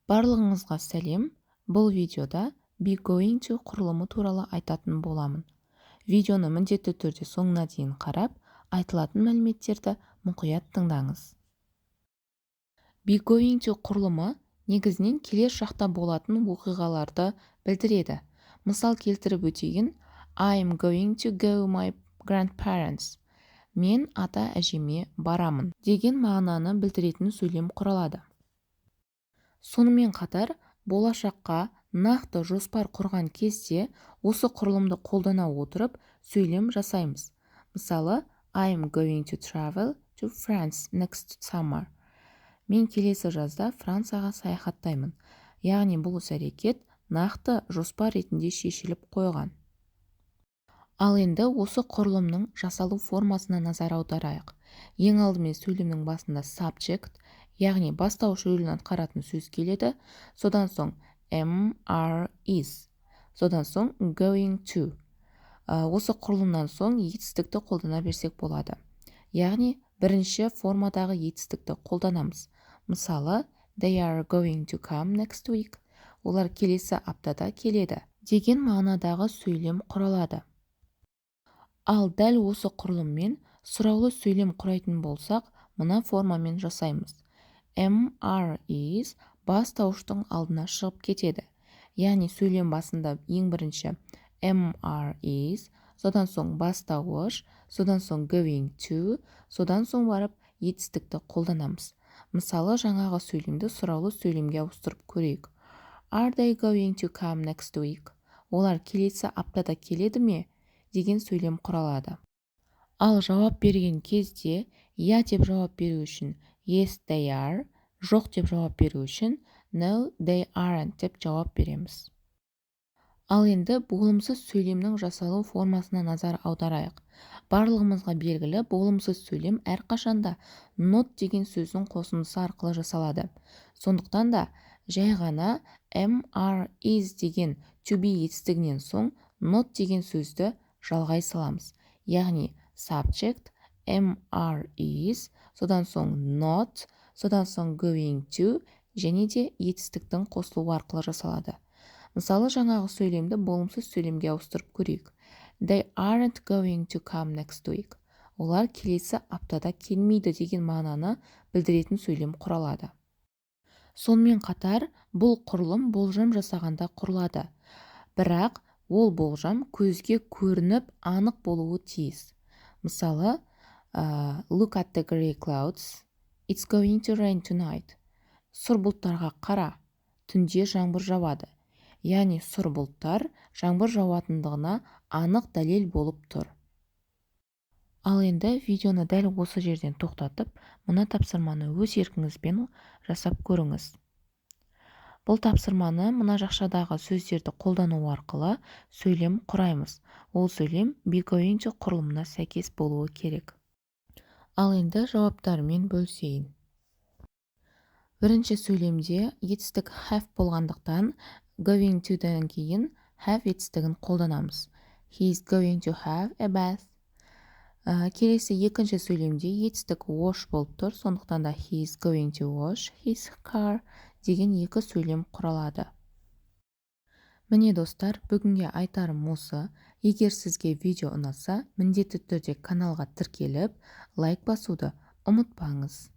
Барлығыңызға сәлем! Бұл видеода be going to құрылымы туралы айтатын боламын. Видеоны міндетті түрде соңына дейін қарап, айтылатын мәліметтерді мұқият тыңдаңыз. Be going to құрылымы негізінен келер шақта болатын оқиғаларды білдіреді. Мысал келтіріп өтейін: I'm going to go my grandparents. Мен ата-әжеме барамын деген мағынаны білдіретін сөйлем құралады. Сонымен қатар, болашаққа нақты жоспар құрған кезде осы құрылымды қолдана отырып сөйлем жасаймыз. Мысалы, I'm going to travel to France next summer. Мен келесі жазда Францияға саяхаттаймын. Яғни бұл іс-әрекет нақты жоспар ретінде шешіліп қойған. Ал енді осы құрылымның жасалу формасына назар аударайық. Ең алдымен сөйлемнің басында subject, яғни бастауыш рөлін атқаратын сөз келеді, содан соң am, are, is, содан соң going to. Осы құрылымнан соң етістікті қолдана берсек болады. Яғни бірінші формадағы етістікті қолданамыз. Мысалы, they are going to come next week. Олар келесі аптада келеді деген мағынадағы сөйлем құралады. Ал дәл осы құрылыммен сұраулы сөйлем құрайтын болсақ, мына формамен жасаймыз. Am, are, is бастауыштың алдына шығып кетеді. Яғни сөйлем басында ең бірінші am, are, is, содан соң бастауыш, содан соң going to, содан соң барып етістікті қолданамыз. Мысалы, жаңағы сөйлемді сұраулы сөйлемге ауыстырып көрейік. Are they going to come next week? Олар келесі аптада келеді ме деген сөйлем құралады. Ал жауап берген кезде иә деп жауап беру үшін yes, they are, жоқ деп жауап беру үшін no, they aren't деп жауап береміз. Ал енді болымсыз сөйлемнің жасалу формасына назар аударайық. Барлығымызға белгілі, болымсыз сөйлем әрқашанда not деген сөздің қосындысы арқылы жасалады. Сондықтан да жай ғана am, are, is деген to be етістігінен соң not деген сөзді жалғай саламыз. Яғни subject, am, are, is, содан соң not, содан соң going to және де етістіктің қосылуы арқылы жасалады. Мысалы, жаңағы сөйлемді болымсыз сөйлемге ауыстырып көрейік. They aren't going to come next week. Олар келесі аптада келмейді деген мағынаны білдіретін сөйлем құралады. Сонымен қатар, бұл құрылым болжам жасағанда құрылады. Бірақ ол болжам көзге көрініп, анық болуы тиіс. Мысалы, look at the gray clouds. It's going to rain tonight. Сұр бұлттарға қара, түнде жаңбыр жауады. Яғни сұр бұлттар жаңбыр жауатындығына анық дәлел болып тұр. Ал енді видеоны дәл осы жерден тоқтатып, мына тапсырманы өз еркіңізбен жасап көріңіз. Бұл тапсырманы мына жақшадағы сөздерді қолдану арқылы сөйлем құраймыз. Ол сөйлем be going to құрылымына сәйкес болуы керек. Ал енді жауаптарымен бөлісейін. Бірінші сөйлемде етістік have болғандықтан, going to-дан кейін have етістігін қолданамыз. He is going to have a bath. Келесі екінші сөйлемде етістік wash болып тұр, сондықтан да he is going to wash his car деген екі сөйлем құралады. Міне, достар, бүгінге айтарым осы. Егер сізге видео ұнаса, міндетті түрде каналға тіркеліп, лайк басуды ұмытпаңыз.